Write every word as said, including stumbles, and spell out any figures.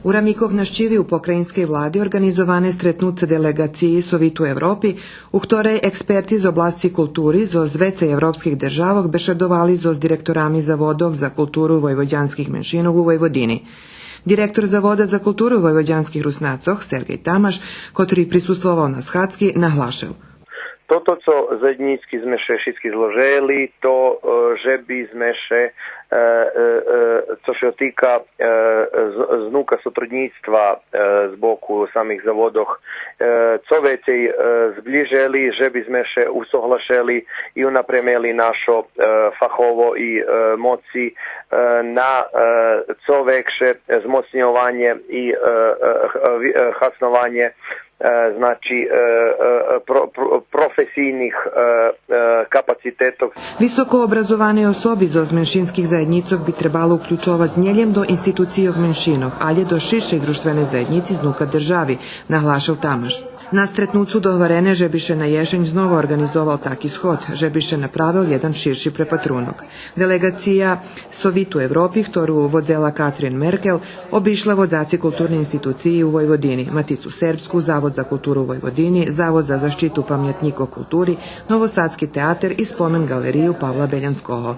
У рамикох нащиви у покраїнскей влади орґанизоване стретнуце делеґациї Совиту Европи, у хторей експерти з обласци култури зоз вецей европских державох бешедовали зоз директорами заводох за културу войводянских меншинох у Войводини. Директор Завода за културу войводянских Руснацох Сергей Тамаш, котри присуствовал на схадзки, наглашел: Тото цо заєднїцки зме ше шицки зложели, то, е, же би зме ше, е, е, е, цо ше тика, е, з-, знука сотруднїцтва, е, з боку самих заводох, е, цо вецей, е, зблїжели, же би зме ше усоглашели и унапремели нашо, е, фахово и, е, моци, е, на, е, цо векше змоцньованє и, е, е, х-, е, ви-, е, хаснованє, е, значи, е, е, про-, про-, професийних, е, е, капацитетох. Високо образовани особи зоз меншинских заєднїцох би требало уключовац нє лєм до институцийох меншинох, алє до ширшей дружтвеней заєднїци знука держави, наглашел Тамаш. На стретнуцу догварене же би ше на єшень знова орґанизовал таки сход, же би ше направел єден ширши препатрунок. Делеґация Совиту Европи, хтору водзела Катрин Меркел, обишла водзаци културни институциї у Войводини: Матицу сербску, Завод за културу у Войводини, Завод за защиту памятнїкох култури, Новосадски театер и Спомен ґалерию Павла Белянского.